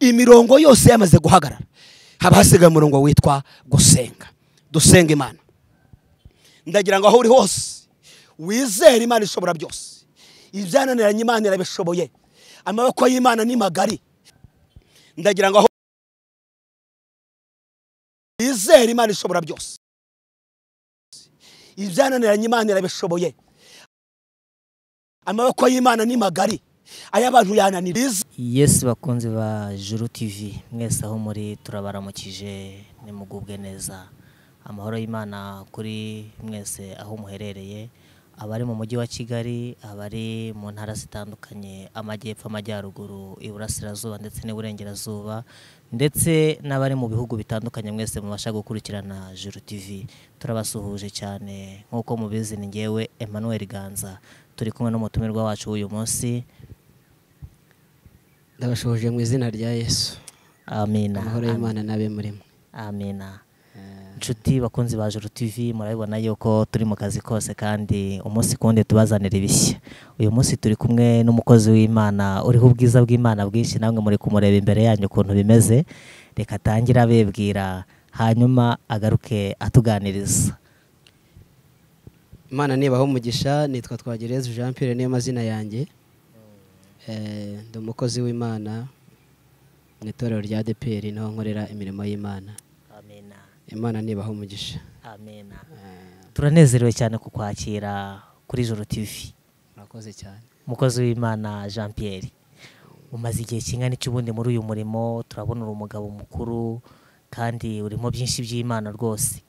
Imirongo yose yamaze guhagarara, haba hasigaye umurongo witwa gusenga. Dusenga Imana. Ndagira ngo aho uri hose wizere Imana ishobora byose. Ibyananiranye Imana irabishoboye. Amaboko y'Imana ni magari. Ndagira ngo aho wizere Imana ishobora byose. Ibyananiranye Imana irabishoboye. Amaboko y'Imana ni magari. Ay'abantu yananira. Yesu bakunzi ba Juru TV mwese aho muri turabaramukije, nimugubwe neza. Amahoro y'Imana kuri mwese aho muherereye, abari mu mujyi wa Kigali, abari mu ntara zitandukanye, amajyepfo, amajyaruguru, iburasirazuba ndetse n'iburengerazuba, ndetse n'abari mu bihugu bitandukanye, mwese mubasha gukurikirana Juru TV. Turabasuhuje cyane. Nk'uko mubizi ni ngewe Emmanuel Ganza, turi kumwe n'umutumirwa wacu uyu munsi. Ndabashoje mu izina rya Yesu. Amina. Amahoro y'Imana nabe muri mwe. Amina. Inshuti bakunzi ba Juru TV, murabibona yuko turi mu kazi kose kandi umunsi kundi tubazanira ibishya. Uyu munsi turi kumwe n'umukozi w'Imana uriho ubwiza bw'Imana bwinshi, namwe muri kumureba imbere yanyu ukuntu bimeze. Reka atangira abebwira hanyuma agaruke atuganiriza. Imana nibaho umugisha. Nitwa Twagirayezu Jean Pierre, niyo mazina yanjye. Ndi umukozi w'Imana mu itorero rya ADEPR, niho nkorera imirimo y'Imana. Amina. Imana nibaho umugisha. Amina. Turanezerewe cyane kukwakira kuri Juru TV. Murakoze cyane. Umukozi w'Imana Jean Pierre, umaze igihe kingana iki ubundi muri uyu murimo? Turabona uri umugabo mukuru kandi urimo byinshi by'Imana rwose.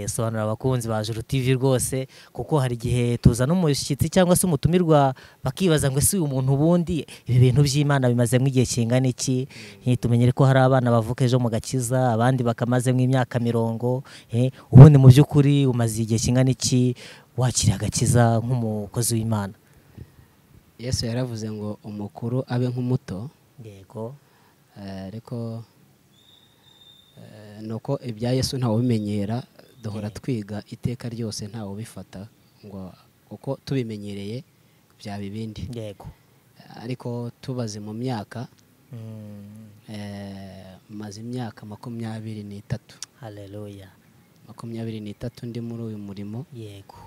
Sobanura abakunzi ba Juru TV rwose, kuko hari igihe tuzana umushyitsi cyangwa se umutumirwa bakibaza ngo ese uyu muntu ubundi ibi bintu by'Imana bimazemo igihe kingana iki? Tumenyere ko hari abana bavuka ejo mu gakiza, abandi bakamazemo imyaka 40. Ubundi mu by'ukuri umaze igihe kingana iki wakira agakiza nk'umukozi w'Imana? Yesu yaravuze ngo umukuru abe nk'umuto. Yego. Ariko nuko ibya Yesu ntawe ubimenyera, duhora twiga iteka ryose, ntawe ubifata ngo uko tubimenyereye byaba ibindi. Yego. Ariko tubaze mu myaka, maze imyaka 23. Haleluya. 23 ndi muri uyu murimo. Yego.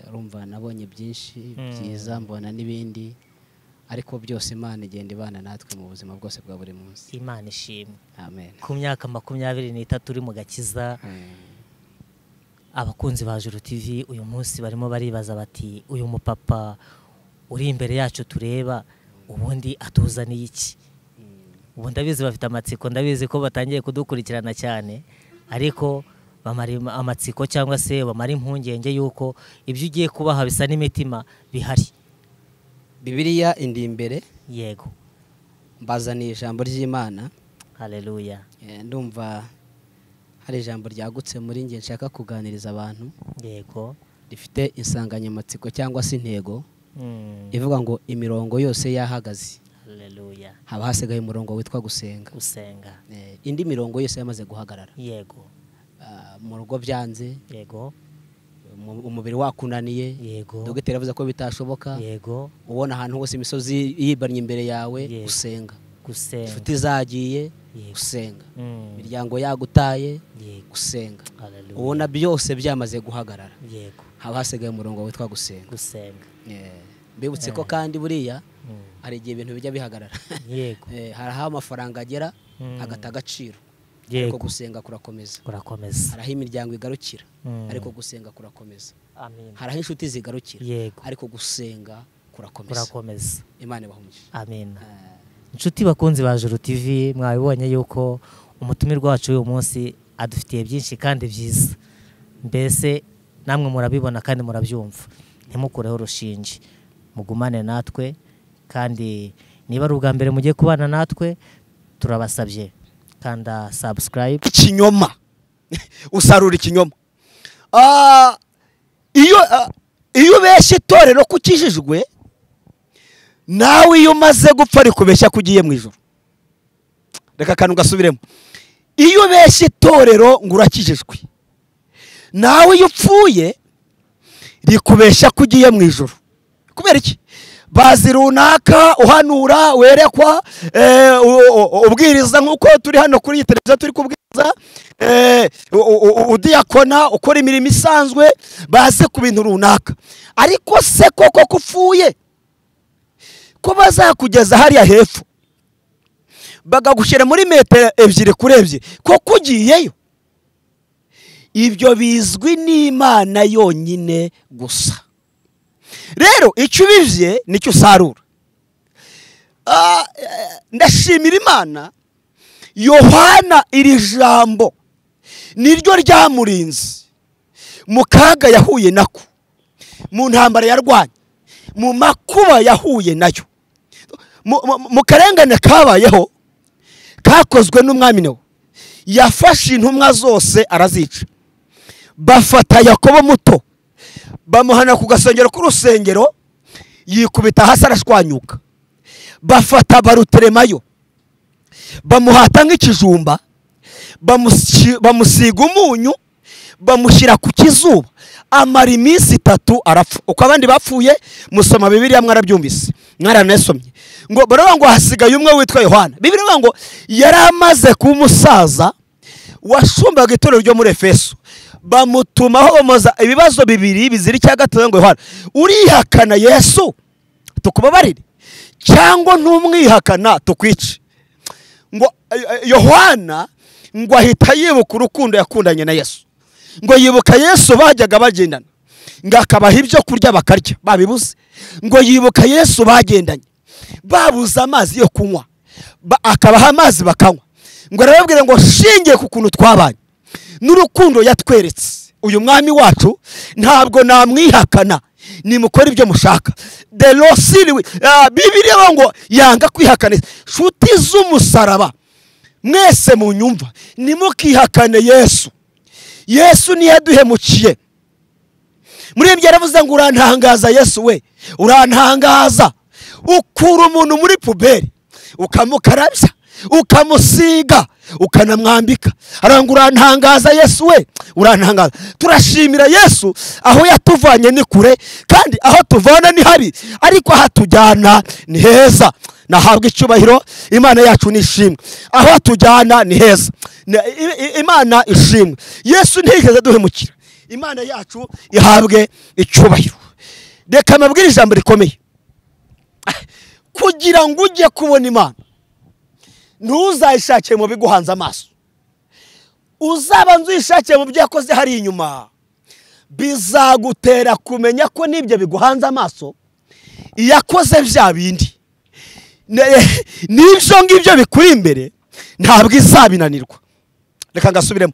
Urumva nabonye byinshi byiza, mbona n'ibindi, ariko byose Imana igenda ibana natwe mu buzima bwose bwa buri munsi. Imana ishimwe. Amen. Ku myaka 23 uri mu gakiza, abakunzi ba Juru TV uyu munsi barimo baribaza bati uyu mupapa uri imbere yacu tureba ubundi atuzaniye iki? Ubu ndabizi bafite amatsiko, ndabizi ko batangiye kudukurikirana cyane, ariko bamara amatsiko cyangwa se bamara impungenge yuko ibyo ugiye kubaha bisa n'imitima bihari. Bibiliya indi imbere. Yego. Mbazaniye ijambo ry'Imana. Haleluya. Ndumva hari ijambo ryagutse muri nge nshaka kuganiriza abantu. Yego. Rifite insanganyamatsiko cyangwa se intego ivuga ngo imirongo yose yahagaze. Haleluya. Haba hasigaye umurongo witwa gusenga. Gusenga. Indi mirongo yose yamaze guhagarara. Yego. Mu rugo byanze. Yego. Umubiri wakunaniye. Yego. Dogiteri yavuze ko bitashoboka. Yego. Ubona ahantu hose imisozi yibanye imbere yawe, gusenga. Gusenga. Inshuti zagiye, gusenga. Imiryango yagutaye, gusenga. Ubona byose byamaze guhagarara. Yego. Haba hasigaye umurongo witwa gusenga. Gusenga. Mbibutse ko kandi buriya hari igihe ibintu bijya bihagarara. Yego. Hari aho amafaranga agera agata agaciro. Ariko gusenga kurakomeza. Kurakomeza. Hari aho imiryango igarukira, ariko gusenga kurakomeza. Amen. Hari aho inshuti zigarukira, Yego. ariko gusenga kurakomeza. Kurakomeza. Imana ibahe umugisha. Amen. Inshuti bakunzi ba Juru TV, mwabibonye yuko umutumirwa wacu uyu munsi adufitiye byinshi kandi byiza. Mbese namwe murabibona kandi murabyumva. Ntimukureho urushinge, mugumane natwe, kandi niba ari ubwa mbere mugiye kubana natwe turabasabye kanda subscribe. Ikinyoma usarura ikinyoma. Iyo ubeshya itorero ko ukijijwe, nawe iyo umaze gupfa rikubeshya ko ugiye mu ijuru. Reka akantu gasubiremo. Iyo ubeshya itorero ngo urakijijwe, nawe iyo upfuye rikubeshya ko ugiye mu ijuru. Kubera iki? Bazi runaka uhanura, werekwa, ubwiriza nk'uko turi hano kuri iyi televiziyo turi kubwiriza, udiyakona, ukora imirimo isanzwe, bazi ku bintu runaka. Ariko se koko kupfuye ko bazakugeza hariya hepfo bagagushyira muri metero 2 kuri 2, koko ugiyeyo? Ibyo bizwi n'Imana yonyine gusa. Rero icyo ubivye nicyo usarura. Ndashimira Imana, Yohana iri jambo niryo ryamurinze mu kaga yahuye nako, mu ntambara yarwanye, mu makuba yahuye nayo, mu karengane kabayeho kakozwe n'umwami Nero. Yafashe intumwa zose arazica, bafata Yakobo muto bamuhana ku gasongero k'urusengero, yikubita hasi arashwanyuka. Bafata Baruteremayo bamuhata nk'ikijumba, bamusiga umunyu, bamushyira ku kizuba, amara iminsi 3 arapfa. Uko abandi bapfuye musoma Bibiliya mwarabyumvise, mwaranasomye. Ngo baravuga ngo hasigaye umwe witwa Yohana. Bibiliya ivuga ngo yari amaze kuba umusaza washumbaga itorero ryo muri Efeso. Bamutumaho bamubaza ibibazo 2 bizira icya gatatu, ngo Yohana, urihakana Yesu tukubabarire cyangwa ntumwihakana tukwice? Ngo Yohana ngo ahita yibuka urukundo yakundanye na Yesu, ngo yibuka Yesu bajyaga bagendana, ngo akabaha ibyo kurya bakarya babibuze, ngo yibuka Yesu bagendanye babuze amazi yo kunywa, akabaha amazi bakanywa. Ngo arababwira ngo shingiye ku kuntu twabanye n'urukundo yatweretse uyu mwami wacu, ntabwo namwihakana, nimukora ibyo mushaka. De losiriwe Bibiliya ngo yanga kwihakana. Shuti z'umusaraba mwese munyumva, nimukihakane Yesu. Yesu ntiyaduhemukiye. Muri ibyo yaravuze ngo urantangaza Yesu we, urantangaza. Ukura umuntu muri puberi ukamukarabya, ukamusiga, ukanamwambika. Aranga urantangaza Yesu we, urantangaza. Turashimira Yesu, aho yatuvanye ni kure, kandi aho tuvana ni habi, ariko aho tujyana ni heza. Nahabwa icyubahiro, Imana yacu nishimwe. Aho tujyana ni heza, Imana ishimwe. Yesu ntiyigeze duhemukira, Imana yacu ihabwe icyubahiro. Reka mabwire ijambo rikomeye. Kugira ngo ujye kubona Imana, ntuzayishakire mu biguhanze amaso, uzabanza uyishakire mu byo yakoze hari inyuma. Bizagutera kumenya ko n'ibyo biguhanze amaso iyakoze bya bindi, n'ibyo ngibyo bikuri imbere ntabwo izabinanirwa. Reka ngasubiremo.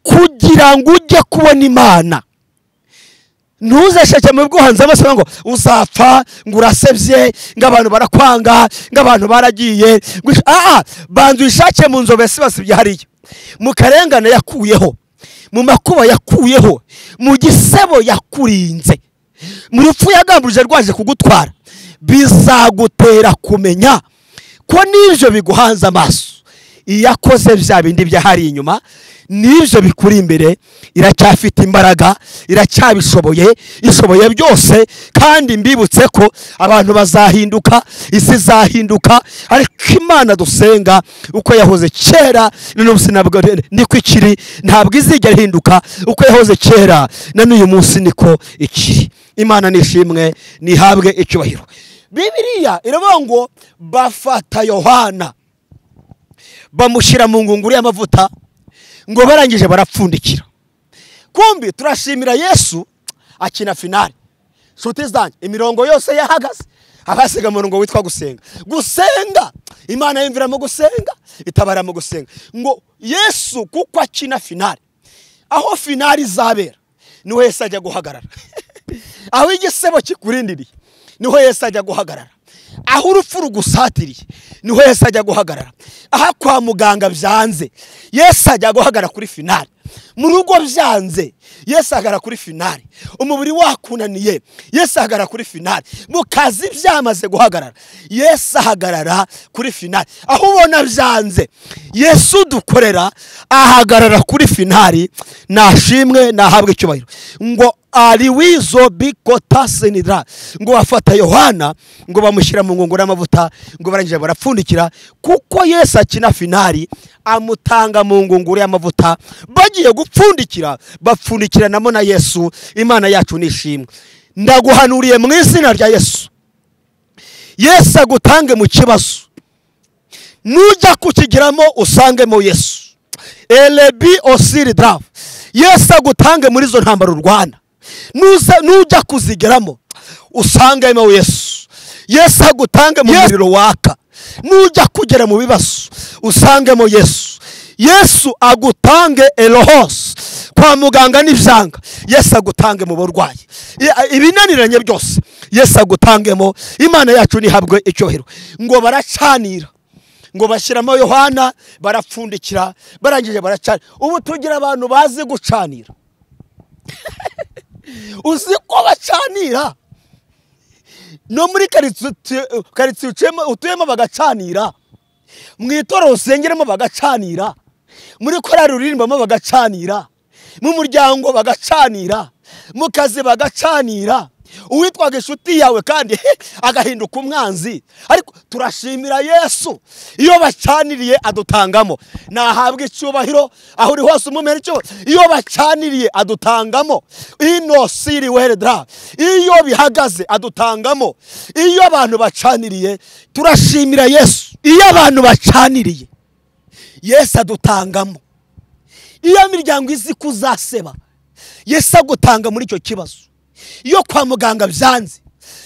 Kugira ngo ujye kubona Imana, ntuzashake mu biguhanze amaso ngo uzapfa, ngo urasebye, ngo abantu barakwanga, ngo abantu baragiye. Banza uyishake mu nzobe sibasibye hariya, mu karengane yakuyeho, mu makuba yakuyeho, mu gisebo yakurinze, mu rupfu yagambuje rwaje kugutwara. Bizagutera kumenya ko n'ibyo biguhanze amaso iyakoze bya bindi byahari inyuma, n'ibyo bikuri imbere iracyafite imbaraga, iracyabishoboye, ishoboye byose. Kandi mbibutse ko abantu bazahinduka, isi izahinduka, ariko Imana dusenga uko yahoze kera n'ubu nabwo niko ikiri, ntabwo izigera ihinduka. Uko yahoze kera na n'uyu munsi niko ikiri. Imana nishimwe, nihabwe icyubahiro. Bibiliya iravuga ngo bafata Yohana bamushyira mu ngunguru y'amavuta, ngo barangije barapfundikira. Kumbi turashimira Yesu akina finale. Shuti zanjye, imirongo yose yahagaze, abasiga umurongo witwa gusenga. Gusenga, Imana yumvira mu gusenga, itabara mu gusenga. Ngo Yesu kuko akina finale, aho finale izabera niho Yesu ajya guhagarara. Aho igisebo kikurindiriye niho Yesu ajya guhagarara. Aho urupfu rugusatiriye niho Yesu ajya guhagarara. Aho kwa muganga byanze, Yesu ajya guhagarara kuri finale. Mu rugo byanze, Yesu ahagarara kuri finale. Umubiri wakunaniye, Yesu ahagarara kuri finale. Mu kazi byamaze guhagarara, Yesu ahagarara kuri finale. Aho ubona byanze, Yesu dukorera ahagarara kuri finale. Nashimwe, nahabwe icyubahiro. Ngo Ariwizo bikotasenidra. Ngo bafata Yohana ngo bamushyira mu ngunguru y'amavuta, ngo barangije barapfundikira, kuko Yesu akina finali amutanga mu ngunguru y'amavuta. Bagiye gupfundikira bapfundikiranamo na Yesu. Imana yacu nishimwe. Ndaguhanuriye mu izina rya Yesu, Yesu agutange mu kibazo, nujya kukigiramo usangemo Yesu. Elebi osiri drav. Yesu agutange muri zo ntambaro urwana, nujya kuzigeramo usangemo Yesu. Yesu agutange mu muriro waka, nujya kugera mu bibazo usangemo Yesu. Yesu agutange Elohos kwa muganga n'ibyanga, Yesu agutange mu burwayi, ibinaniranye byose Yesu agutangemo. Imana yacu nihabwe icyubahiro. Ngo baracanira, ngo bashyiramo Yohana barapfundikira, barangije baracana. Ubu tugira abantu bazi gucanira. Uzi ko bacanira no muri karitsiye utuyemo bagacanira, mu itorero usengeramo bagacanira, muri korali uririmbamo bagacanira, mu muryango bagacanira, mu kazi bagacanira. Uwitwaga inshuti yawe kandi agahinduka umwanzi. Ariko turashimira Yesu, iyo bacaniriye adutangamo. Nahabwa icyubahiro aho uri hose, umumera icyo. Iyo bacaniriye adutangamo. Ino siri weredra, iyo bihagaze adutangamo. Iyo abantu bacaniriye, turashimira Yesu. Iyo abantu bacaniriye Yesu adutangamo. Iyo miryango izi kuzaseba, Yesu agutanga muri icyo kibazo. Iyo kwa muganga byanze,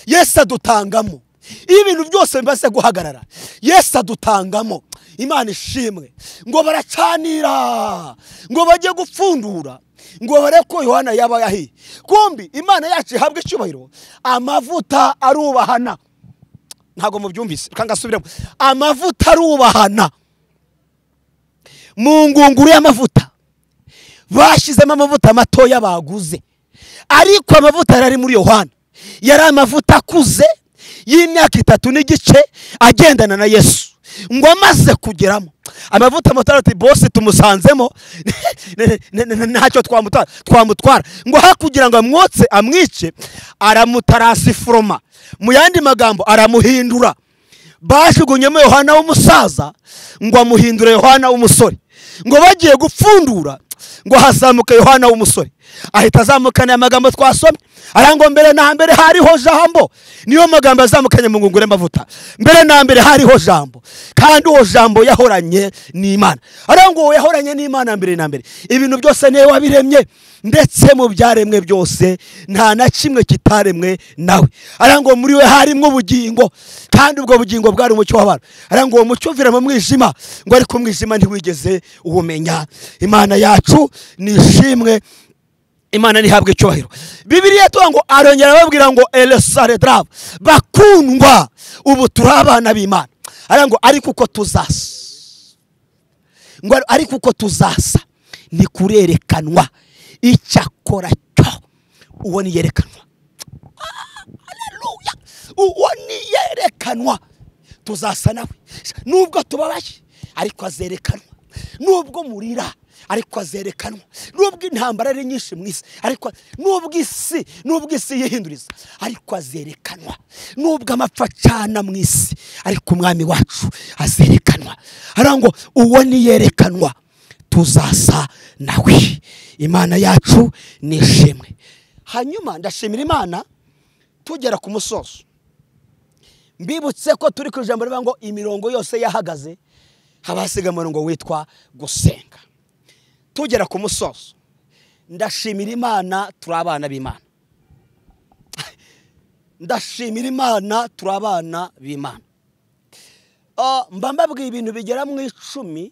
Yesu adutangamo. Iyo ibintu byose bimaze guhagarara, Yesu adutangamo. Imana ishimwe. Ngo baracanira, ngo bajye gupfundura, ngo bareko Yohana yaba yahiye. Kumbi Imana yacu ihabwe icyubahiro. Amavuta arubahana. Ntago mubyumvise, reka ngasubiremo. Amavuta arubahana. Mu ngunguru y'amavuta bashyizemo amavuta matoya baguze, ariko amavuta yari muri Yohana yari amavuta akuze y'imyaka 3 n'igice agendana na Yesu. Ngo amaze kugeramo amavuta mato ati boss tumusanzemo ntacyo twamutwara. Ngo hakugira ngo amwotse amwice, aramutarasifroma, mu yandi magambo aramuhindura. Bajugunyemo Yohana w'umusaza ngo amuhindure Yohana w'umusore. Ngo bagiye gupfundura, ngo hazamuka Yohana w'umusore, ahita azamukana amagambo twasomye. Arango mbere na mbere hariho jambo. Niyo magambo azamukanye mu ngunguru y'amavuta. Mbere na mbere hariho jambo, kandi uwo jambo yahoranye n'Imana. Arango yahoranye n'Imana mbere na mbere. Ibintu byose niwe wabiremye, ndetse mu byaremwe byose nta na kimwe kitaremwe nawe. Arango muri we harimwo ubugingo, kandi ubwo bugingo bwari umucyo w'abantu. Arango uwo mucyo uvira mu mwijima, ngo ariko umwijima ntiwigeze uwumenya. Imana yacu nishimwe, Imana nihabwe icyubahiro. Bibiliya tuvuga ngo arongera ababwira ngo elesaredrav, bakundwa ubu turi abana b'Imana. Arango ariko uko tuzasa, ngo ariko uko tuzasa ni kurerekanwa, icyakora cyo uwo niyerekanwa. Haleluya! Uwo niyerekanwa tuzasa nawe. Nubwo tubabaye ariko azerekanwa, nubwo murira ariko azerekanwa, nubwo intambara ari nyinshi mu isi ariko nubwo isi yihinduriza ariko azerekanwa, nubwo amapfa acana mu isi ariko umwami wacu azerekanwa. Arango uwo niyerekanwa tuzasa nawe. Imana yacu nishimwe. Hanyuma ndashimira Imana tugera ku musozo. Mbibutse ko turi ku ijambo rivuga ngo imirongo yose yahagaze, habasiga umurongo witwa gusenga. Tugera ku musozo, ndashimira Imana turi abana b'Imana. Ndashimira Imana turi abana b'Imana. Mba mbabwiye ibintu bigera mu 10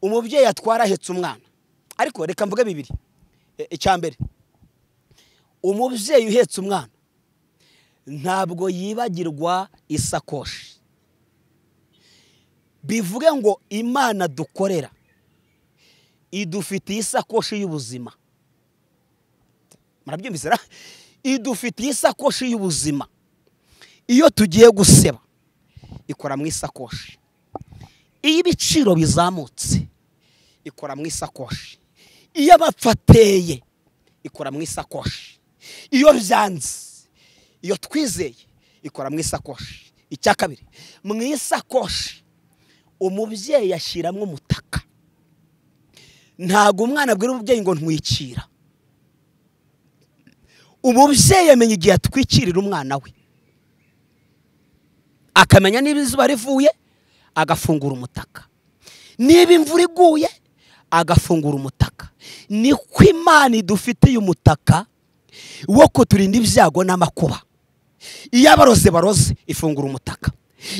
umubyeyi atwara ahetse umwana. Ariko reka mvuge bibiri. Icya mbere, umubyeyi uhetse umwana ntabwo yibagirwa isakoshi. Bivuge ngo Imana dukorera idufitiye isakoshi y'ubuzima. Murabyumvise ra? Idufitiye isakoshi y'ubuzima. Iyo tugiye guseba ikora mu isakoshi. Iyo ibiciro bizamutse ikora mu isakoshi. Iyo abapfa ateye ikora mu isakoshi. Iyo byanze, iyo twizeye ikora mu isakoshi. Icya kabiri, mu isakoshi umubyeyi ashyiramo umutaka. Ntago umwana abwira umubyeyi ngo ntwikira. Umubyeyi amenya igihe atwikirira umwana we, akamenya niba izuba rivuye agafungura umutaka, niba imvura iguye agafungura umutaka. Niko Imana idufitiye umutaka wo kuturinda ibyago n'amakuba. Iyo abaroze baroze ifungura umutaka,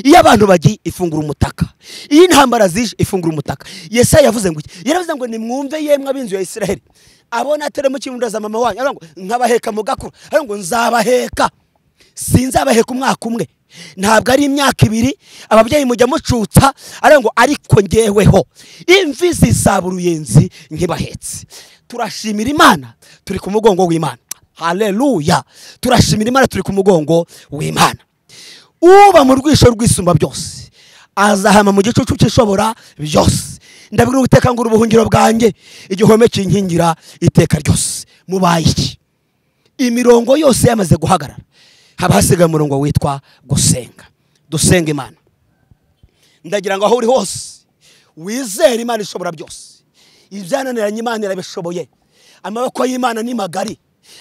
iyo abantu bagiye ifungura umutaka, iyo intambara zije ifungura umutaka. Yesaya yavuze ngo iki? Yaravuze ngo nimwumve yemwe ab'inzu ya Isiraheli, abona atari mu kibundo za mama wanyu, ngo nkabaheka mu gakuru, ngo nzabaheka, sinzabaheka umwaka umwe, ntabwo ari imyaka ibiri, ababyeyi mujya mucutsa, ngo ariko ngeweho imvi zizaba uruyenzi nkibahetse. Turashimira Imana turi ku mugongo w'Imana. Haleluya! Turashimira Imana turi ku mugongo w'Imana. Uba mu rwisho rwisumba byose azahama mu gicucu cy'ishobora byose. Ndabwira Uwiteka ngo ubuhungiro bwanjye, igihome kinkingira iteka ryose. Mubaye iki? Imirongo yose yamaze guhagarara, haba hasigaye umurongo witwa gusenga. Dusenga Imana. Ndagira ngo aho uri hose wizere Imana ishobora byose. Ibyananiranye Imana irabishoboye. Amaboko y'Imana ni magari,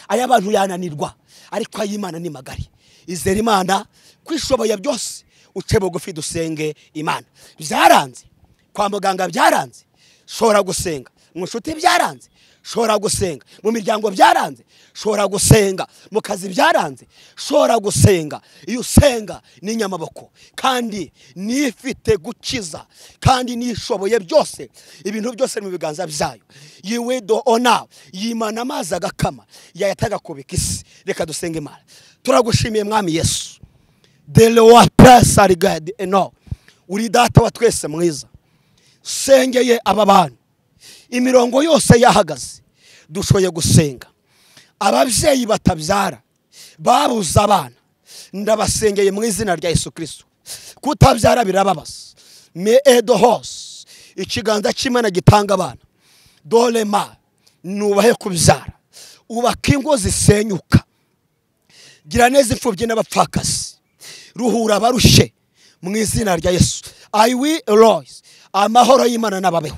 ay'abantu yananirwa, ariko ay'Imana ni magari. Izere Imana kwishoboye byose, uce bugufi dusenge Imana. Byaranze kwa muganga, byaranze, shora gusenga. Mu nshuti byaranze, shora gusenga. Mu miryango byaranze, shora gusenga. Mu kazi byaranze, shora gusenga. Iyo usenga ni inyamaboko, kandi nifite gukiza, kandi nishoboye byose. Ibintu byose mu biganza byayo. Yiwe do ona yimana amazi agakama, yayataga kubika isi. Reka dusenge Imana. Turagushimiye Mwami Yesu. Dele wa pesa rigade eno. Uri data wa twese mwiza. Sengeye aba bantu, imirongo yose yahagaze, dushoye gusenga. Ababyeyi batabyara babuze abana, ndabasengeye mu izina rya Yesu Kristo. Kutabyara birababaza. Me edo hos, ikiganza cy'Imana gitanga abana. Dolema nubahe kubyara, ubaka ingo zisenyuka, gira neza imfubyi n'abapfakazi, ruhura abarushe mu izina rya Yesu. I will rise. Amahoro y'Imana n'ababeho.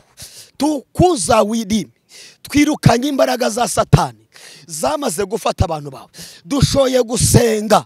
Tukuza widimi, twirukanye imbaraga za Satani zamaze gufata abantu bawe. Dushoye gusenga,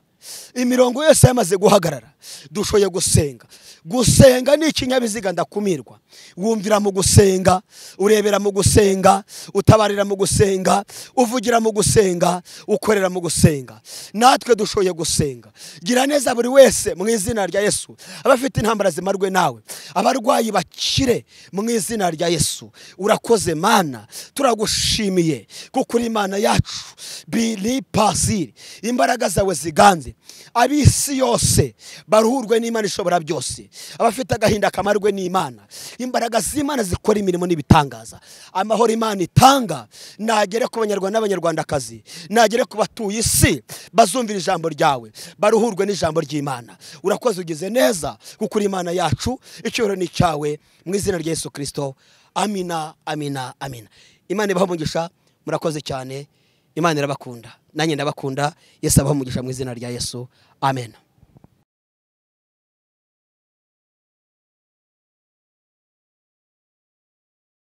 imirongo yose yamaze guhagarara, dushoye gusenga. Gusenga ni ikinyabiziga ndakumirwa. Wumvira mu gusenga, urebera mu gusenga, utabarira mu gusenga, uvugira mu gusenga, ukorera mu gusenga. Natwe dushoye gusenga. Gira neza buri wese mu izina rya Yesu. Abafite intambara zimarwe nawe, abarwayi bakire mu izina rya Yesu. Urakoze Mana, turagushimiye kuko uri Imana yacu. Bili pasiri, imbaraga zawe ziganze. Abisi yose baruhurwe n'Imana ishobora byose. Abafite agahinda kamarwe n'Imana. Imbaraga z'Imana zikora imirimo n'ibitangaza. Amahoro Imana itanga nagere ku banyarwanda n'abanyarwandakazi, nagere ku batuye isi, bazumvira ijambo ryawe, baruhurwe n'ijambo ry'Imana. Urakoze, ugize neza kuko uri Imana yacu. Icyubahiro ni cyawe mu izina rya Yesu Kristo. Amina, amina, amina. Imana ibahe umugisha, murakoze cyane. Imana irabakunda, nanjye ndabakunda. Yesu abahe umugisha mu izina rya Yesu. Amen.